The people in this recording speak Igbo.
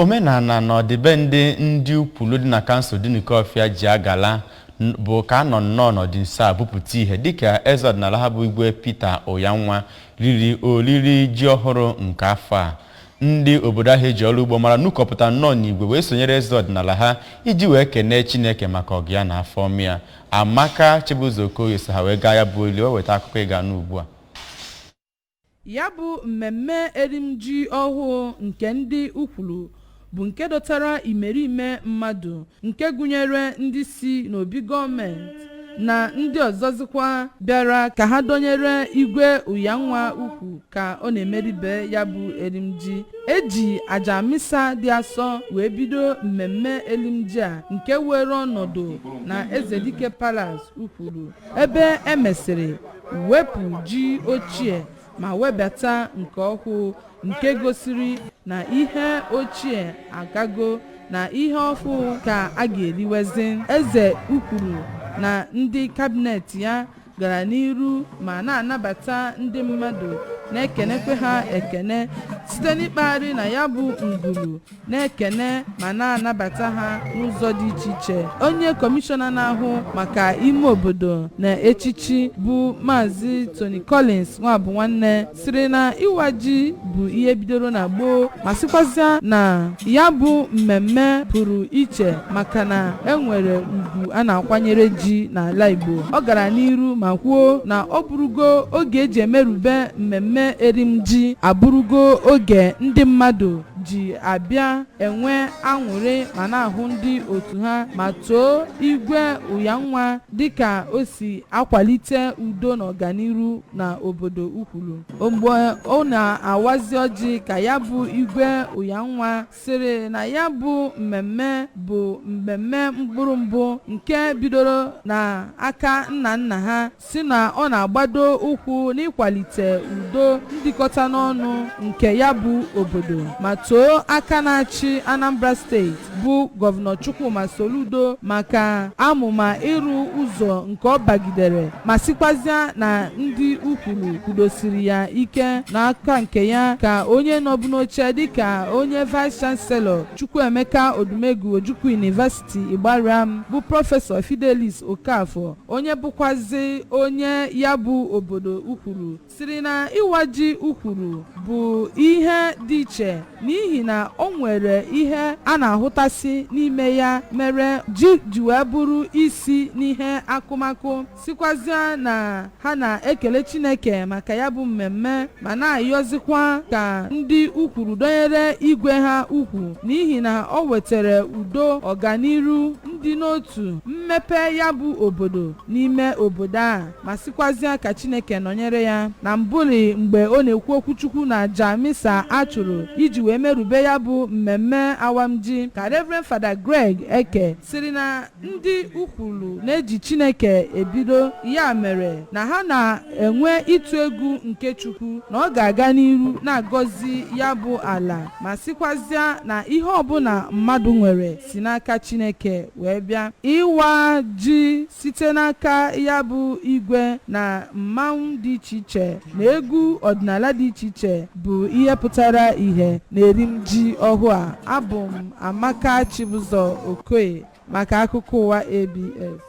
Omenala na ọdịbendị ndị Ukwulu dị na kansụl Dunukọfịa ji agala bụ ka a nọ nnọọ n'ọdịnso a bupụta ihe dịka eze ọdịnala ha bụ Igwe Peter Ụyanwa riri oriri ji ọhụrụ nke afọ a. Ndị obodo ahụ eji ọrụ ugbo mara nukọpụta nnọọ n'igwe wee sonyere eze ọdịnala ha iji wee kenee Chineke maka ọgụ ya na afọ ọma ya. Amaka Chibuzo Okoye so ha wee gaa ya bụ oli o weta akụkọ ị ga-anụ ugbu a. Ya bụ mmemme erimji ọhụụ nke ndị Ukwulu bụ nke dọtara imerime mmadụ, nke gụnyere ndị si n'obi gọọmenti na ndị ọzọzikwa bịara ka ha dọnyere Igwe Ụyanwa ukwu ka ọ na-emeribe ya bụ erimji. Eji aja misa dị asọ wee bido mmemme erimji a nke were ọnọdụ na Ezedike Palace Ukwulu, ebe emesịrị wepụ ji ochie ma webata nke ọhụụ, nke gosiri na ihe ochie agago na ihe ọhụụ ka a ga-eriwezi. Eze Ukwulu na ndị kabinet ya gara n'iru ma na-anabata ndị mmadụ, na-ekenekwe ha ekene site n'ịkpagharị na ya bụ ngwuru, na-ekene ma na-anabata ha n'ụzọ dị iche iche. Onye kọmishọna na-ahụ maka ime obodo na echichi bụ Maazị Tony Collins Nwabụnwanne sịrị na ịwa ji bụ ihe bidoro na gboo, ma sịkwazịa na ya bụ mmemme pụrụ iche maka na enwere ugwu a na-akwanyere ji n'ala Igbo. Ọ gara n'iru ma kwuo na ọ bụrụgo oge eji emerube mmemme erimji abụrụgo oge ndị mmadụ ji abịa enwe aṅụrị ma na-ahụ ndị otu ha, ma too Igwe Ụyanwa dịka o si akwalite udo na ọganiru na obodo Ukwulu. Mgbe ọ na-awazi ọjị ka ya bụ Igwe Ụyanwa sịrị na ya bụ mmemme bụ mmemme mkpụrụ mbụ nke bidoro n'aka nna nna ha, si na ọ na-agbado ụkwụ n'ịkwalite udo, ndịkọta n'ọnụ nke ya bụ obodo, ma too aka na-achị Anambra Steeti bụ Gọvanọ Chukwuma Soludo maka amụma ịrụ ụzọ nke ọ bagidere, ma sịkwazịa na ndị Ukwulu kwudosiri ya ike. N'aka nke ya ka onye nọbụ n'oche dịka onye Vice Chancellor Chukwuemeka Odumegwu Ojukwu University Igbariam bụ Prọfesọ Fidelis Okafor, onye bụkwazi onye ya bụ obodo Ukwulu, siri na ịwa ji Ukwulu bụ ihe dị iche n'ihi na o nwere ihe a na-ahụtasị n'ime ya mere ji ji wee bụrụ isi n'ihe akụmakụ, sikwazịa na ha na-ekele Chineke maka ya bụ mmemme ma na-ayọzikwa ka ndị Ukwulu dọnyere igwe ha ukwu n'ihi na ọ wetara udo, ọganiru, ndị n'otu, mmepe ya bụ obodo n'ime obodo a, ma sịkwazịa ka Chineke nọnyere ya. Na mbụli, mgbe ọ na-ekwu okwuchukwu na aja misa a chụrụ iji wee merube ya bụ mmemme awamji ka Reverend Father Greg Eke siri na ndị Ukwulu na-eji Chineke ebido, ya mere na ha na-enwe ịtụ egwu nke Chukwu na ọ ga-aga n'iru na-agọzi ya bụ ala, ma sịkwazịa na ihe ọbụla mmadụ nwere si n'aka Chineke wee bịa. Ịwa ji site n'aka ya bụ igwe na mmanwụ dị iche iche na egwu ọdịnala dị iche iche bụ ihe pụtara ihe na erimji ọhụụ a. Abụ m Amaka Chibụzọ Okoye maka akụkọ ụwa ABS.